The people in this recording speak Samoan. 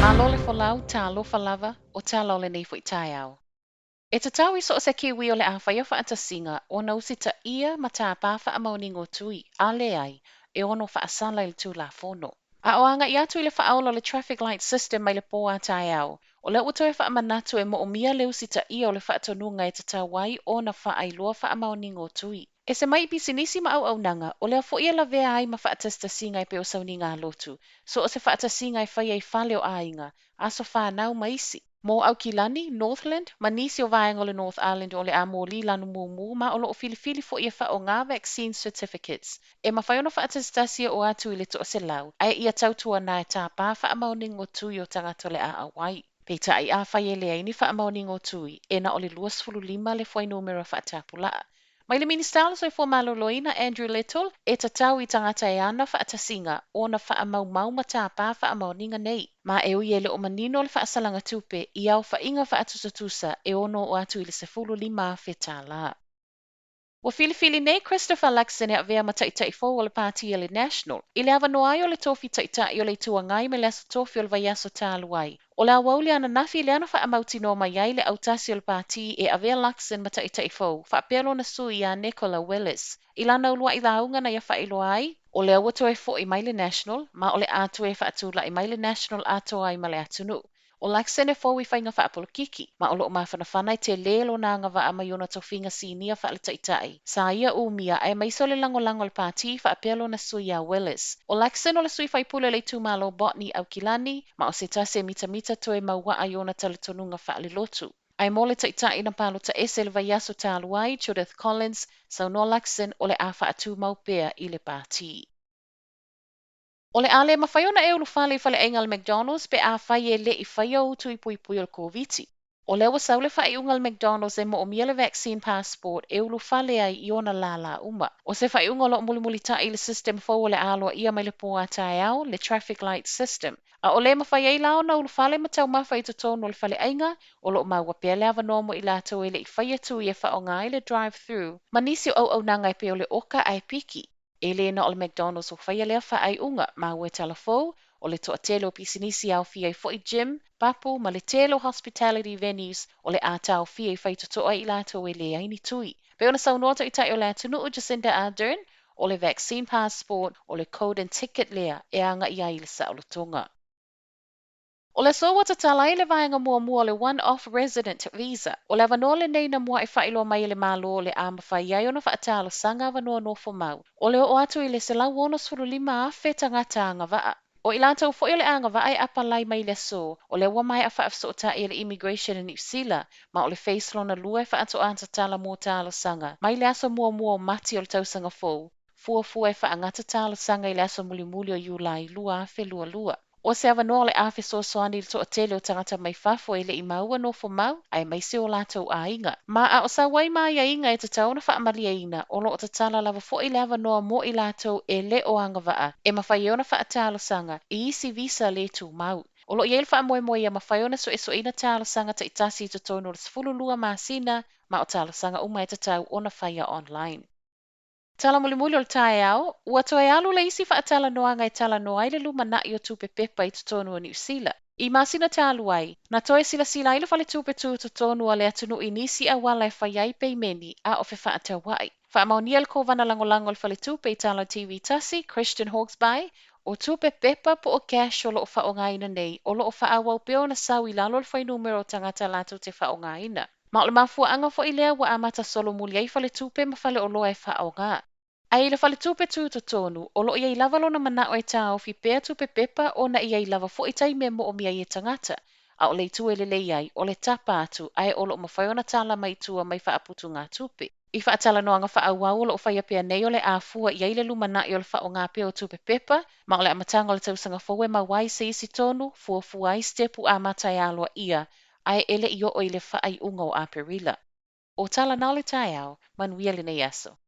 Malo le folau, talofa lava, o tala o lenei foi taeao. E tatau i so o se Kiwi o le a faia faatasiga ona usitaia ma tāpā faamaoniga o tui, a leai, e ono faasala i le Tulafono. A o agai atu i le faaola o le Traffic Light System mai le pō a taeao, o lea ua toe faamanatu e moomia le usitaia o le faatonuga e tatau ai ona faailoa faamaoniga o tui. Ese mai i pisinisi ma auaunaga, o lea foi e lavea ai ma faatasitasiga e pei o sauniga lotu, so o se faatasiga e faia i fale o aiga, aso fanau ma isi. Mo Aukilani, Northland, ma nisi o vaega o le North Island o le a moli lanu mumu ma o loo filifili foi e faaaoga vaccine certificates. E mafai ona faatasitasi e oo atu i le 100, ae ia tautuana e tāpā faamaoniga o tui o tagata o le a auai. Peitai afai e leai ni faamaoniga o tui, e na o le 25 le fuainumera faatapulaa. Mai le Minisita o le Soifua Maloloina Andrew Little, e tatau i tagata e ana faatasiga ona faamaumau ma tāpā faamaoniga nei. Ma e ui e le o manino le faasalaga tupe i aofaiga faatusatusa e ono oo atu i le $15,000. Ua filifili nei Christopher Luxon e avea ma taitai fou o le pāti a le National. I le avanoa ai o le tofi taitai o le Itu Agai mai le aso tofi o le vaiaso talu ai. O le aoauli ananafi lea na faamautinoa mai ai le autasi o le pāti e avea Luxon ma taitai fou, faapea lona sui ia Nicola Willis. I lana uluai lauga na ia faailoa ai, o lea ua toe foi mai le National, ma o le a toe faatulai mai le National atoa ai ma le atunuu. O Luxon e fou i faiga faapolokiki, ma o loo mafanafana e telē lona agavaa mai ona tofiga sinia faaletaitai. Sa ia umia aemaise o le lagolago a le pāti faapea lona sui ia Willis. O Luxon o le sui faipule o le itumalo Botany Aukilani, ma o se tasi e mitamita toe mauaa i ona talitonuga faalelotu. Ae mo le taitai na palota ese i le vaiaso talu ai, Judith Collins, saunoa Luxon o le a faatumau pea i le pāti. O le a le mafai ona e ulufale i faleaiga a le McDonald's pe afai e le i faia ou tui puipui o le Koviti. O lea ua sau le faaiuga a le McDonald's e moomia le vaccine passport e ulufale ai i ona lālā uma. O se faaiuga o loo mulimulita'i i le system fou o le a aloaia mai le pō a taeao, le traffic light system. A o le mafai ai la ona ulufale ma taumafa i totonu o le faleaiga, o loo maua pea le avanoa mo i latou e le i faia tui e faaaoga ai le drive-thru ma nisi o auaunaga e pei o le oka ae piki. E le na o le McDonald's ua faia lea faaiuga, ma ua tala fou, o le toatele o pisinisi e aofia ai foi gym, papu ma le tele o hospitality venues o le a taofia i faitotoa i latou e leai ni tui. Pei ona saunoa taitai o le atunuu Jacinda Ardern, o le vaccine passport, o le code and ticket lea e agai ai i le saolotoga. O le aso ua tatala ai le vaega muamua o le One-Off Resident Visa. O le avanoa lenei na mua'i faailoa mai e le Malo o le a mafai ai ona faatalosaga avanoa nofo mau. O le oo atu i le 165,000 tagata agavaa. O i latou foi o le agavaa e apalai mai le aso, o lea ua maea faafesootai e le Immigration a Niu Sila, ma o le phase lona lua e faatoa tatala mo talosaga mai le aso muamua o Mati o le tausaga fou, fuafua e faagata talosaga i le aso mulimuli o Iulai 2022. O se avanoa o le a fesoasoani i le toatele o tagata mai fafo e le i maua nofo mau, aemaise o latou aiga. Ma a o sau ai ma aiaiga e tatau ona faamalieina, o loo tatala lava foi le avanoa mo i latou e le o agavaa, e mafai ai ona faatalosaga i isi visa le tumau. O loo i ai le faamoemoe ia mafai ona suesueina talosaga taitasi i totonu o le 12 masina, ma o talosaga uma e tatau ona faia online. Tala mulimuli o le taeao, ua toe alu le isi faatalanoaga e talanoa ai le lumanai o tupe pepa i totonu o Niu Sila. I masina talu ai, na toe silasila ai le faletupe tutotonu a le atunuu i nisi auala e fai ai peimeni a o fefaatauai. Faamaonia le kovana lagolago o le faletupe i Tala TV tasi, Christian Hawkesby, o tupe pepa po o cash o loo faaaogaina nei, o loo faaauau pea ona sau i lalo o le fuainumera o tagata latou te faaaogaina. Ma o le mafuaaga foi lea ua amata solomuli ai faletupe ma faleoloa e faaaoga. Ae i le faletupe tutotonu, o loo i ai lava lona manao e taofi pea tupe pepa ona e i ai lava foi taimi e moomia ai e tagata. A o le itu e lelei ai, o le tapa atu, ae o loo mafai ona tala mai tua mai faaputugatupe. I faatalanoaga faaauau o loo faia pea nei o le a fua i ai le lumanai o le faaaoga pea o tupe pepa, ma o le amataga o le tausaga fou e maua ai se isi tonu, fuafua ai sitepu amata e aloaia, ae e le i oo i le faaiuga o Aperila. O tala na o le taeao, manuia lenei aso.